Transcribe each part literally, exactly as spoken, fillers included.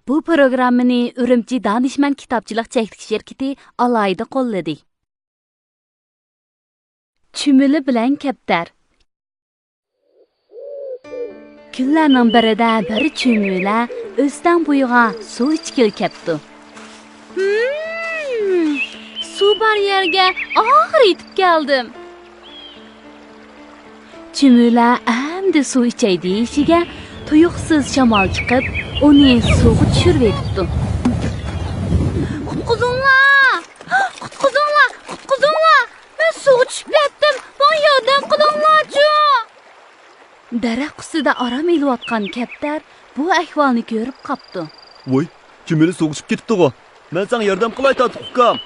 بۇ پروگراممىنى ئۈرۈمچى دانىشمەن كىتابچىلىق چەكلىك شىركىتى ئالاھىدە قوللىدى. چۈمۈلە بىلەن كەپتەر. كۈنلەرنىڭ بىرىدە بىر چۈمۈلە ئۆستەڭ بويىغا سۇ ئىچكىلى كەپتۇ. ھىم، سۇ بار يەرگە ئاخىرى يېتىپ كەلدىم. چۈمۈلە ئەمدى سۇ ئىچەي دېيىشىگە، تۇيۇقسىز شامال چىقىپ، ئۇنى سۇغا چۈشۈرۈۋېتىپتۇ. قۇتقۇزۇڭلار! قۇتقۇزۇڭلار! قۇتقۇزۇڭلار! مەن سۇغا چۈشۈپ كەتتىم! ماڭا ياردەم قىلىڭلارچۇ! دەرەخ ئۈستىدە ئارام ئېلىۋاتقان كەپتەر بۇ ئەھۋالنى كۆرۈپ قاپتۇ. ۋوي، چۈمۈلە سۇغا چۈشۈپ كېتىپتىغۇ! مەن ساڭا ياردەم قىلاي، تاتلىق ئۇكام!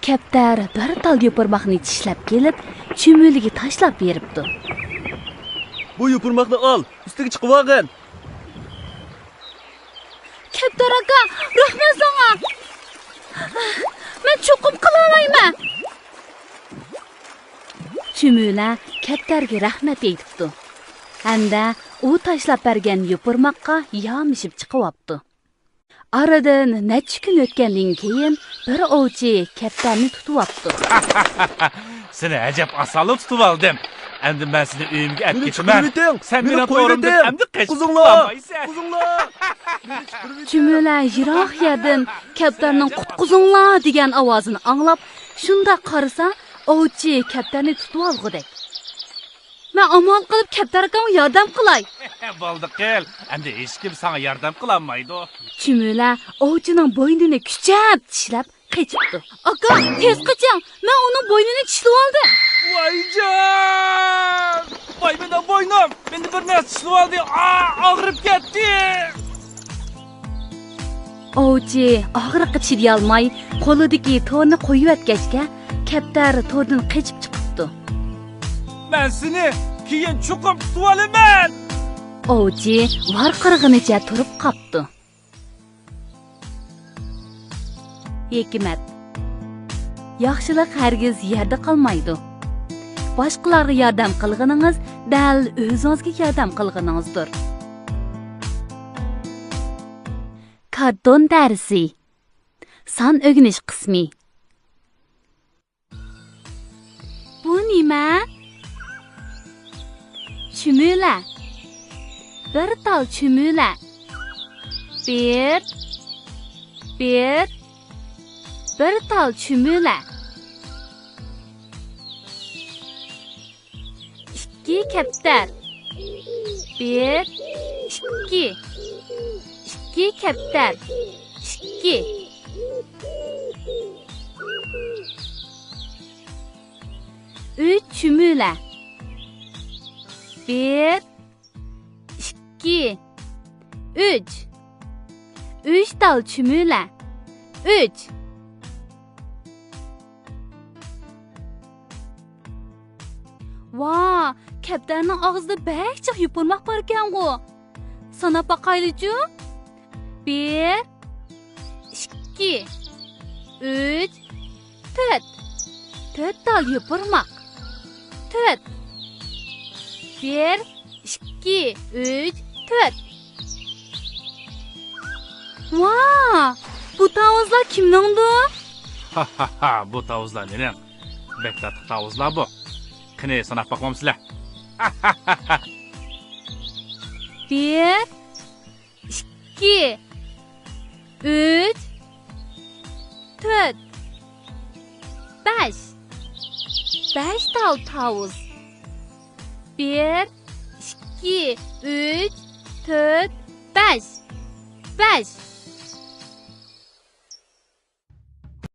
كەپتەر بىر تال يوپۇرماقنى چىشلەپ كېلىپ، چۈمۈلىگە تاشلاپ بېرىپتۇ. بۇ يوپۇرماقنى ئال، ئۈستىگە چىقىۋالغىن. كەپتەر ئاكا، رەھمەت ساڭا. مەن چوقۇم قىلالايمەن. چۈمۈلە كەپتەرگە رەھمەت ئېيتىپتۇ ھەمدە ئۇ تاشلاپ بەرگەن يوپۇرماققا يامىشىپ چىقىۋاپتۇ. ئارىدىن نەچچە كۈن ئۆتكەندىن كېيىن، بىر ئوۋچى كەپتەرنى تۇتۇۋاپتۇ. سېنى ئەجەب ئاسانلا تۇتۇۋالدىم. ئەمدى مەن سېنى ئۆيۈمگە ئەپ مېنى كېتىمەن. چىقىرىۋېتىڭ! سەن مېنى مېنىڭ تورۇمدىن قويۇۋېتىڭ! ئەمدى قېچىپ قۇتقۇزۇڭلار! قۇتۇلالمايسەن. قۇتقۇزۇڭلار! مېنى چىقىرىۋېتىڭ! چۈمۈلە يىراق يەردىن كەپتەرنىڭ «قۇتقۇزۇڭلار» دېگەن ئاۋازىنى ئاڭلاپ، شۇنداق قارىسا، ئوۋچى كەپتەرنى تۇتۇۋالغۇدەك. مەن ئامال قىلىپ كەپتەر ئاكاڭغا ياردەم قىلاي. بولدى قىل، ئەمدى ھېچكىم ساڭا ياردەم قىلالمايدۇ. چۈمۈلە ئوۋچىنىڭ بوينىنى كۈچەپ چىشلەپ قېچىپتۇ. ئاكا، تېز قېچىڭ، مەن ئۇنىڭ بوينىنى چىشلىۋالدىم. ۋايجان! ۋاي مېنىڭ بوينۇم! مېنى بىر نەرسە چىشلىۋالدى. ئا، ئاغرىپ كەتتى. ئوۋچى ئاغرىققا چىدىيالماي، قولىدىكى تورنى قويۇۋەتكەچكە، كەپتەر توردىن قېچىپ چىقىپتۇ. مەن سېنى كېيىن چوقۇم تۇتۇۋالىمەن! ئوۋچى ۋارقىرىغىنىچە تۇرۇپ قاپتۇ. ھېكمەت. ياخشىلىق ھەرگىز يەردە قالمايدۇ. باشقىلارغا ياردەم قىلغىنىڭىز دەل ئۆزىڭىزگە ياردەم قىلغىنىڭىزدۇر. كارتون دەرسى. سان ئۆگىنىش قىسمى. بۇ نېمە؟ چۈمۈلە. بىر تال چۈمۈلە. بىر، بىر، بىر تال چۈمۈلە. ئىككى كەپتەر. بىر، ئىككى. ئىككى كەپتەر. ئىككى. ئۈچ چۈمۈلە. بىر، ئىككى، ئۈچ. ئۈچ تال چۈمۈلە. ئۈچ. ۋا، كەپتەرنىڭ ئاغزىدا بەك جىق يوپۇرماق باركەنغۇ. ساناپ باقايلىچۇ. بىر، ئىككى، ئۈچ، تۆت. تۆت تال يوپۇرماق. تۆت. بىر، ئىككى، ئۈچ، تۆت. ۋا، بۇ تاۋۇزلار كىمنىڭدۇ؟ ھا، ھا، ھا، بۇ تاۋۇزلار مېنىڭ. بەك تاتلىق تاۋۇزلار بۇ. قېنى، ساناپ باقمامسىلەر؟ بىر، ئىككى، ئۈچ، تۆت، بەش. بەش تال تاۋۇز. بىر، ئىككى، ئۈچ، تۆت، بەش. بەش.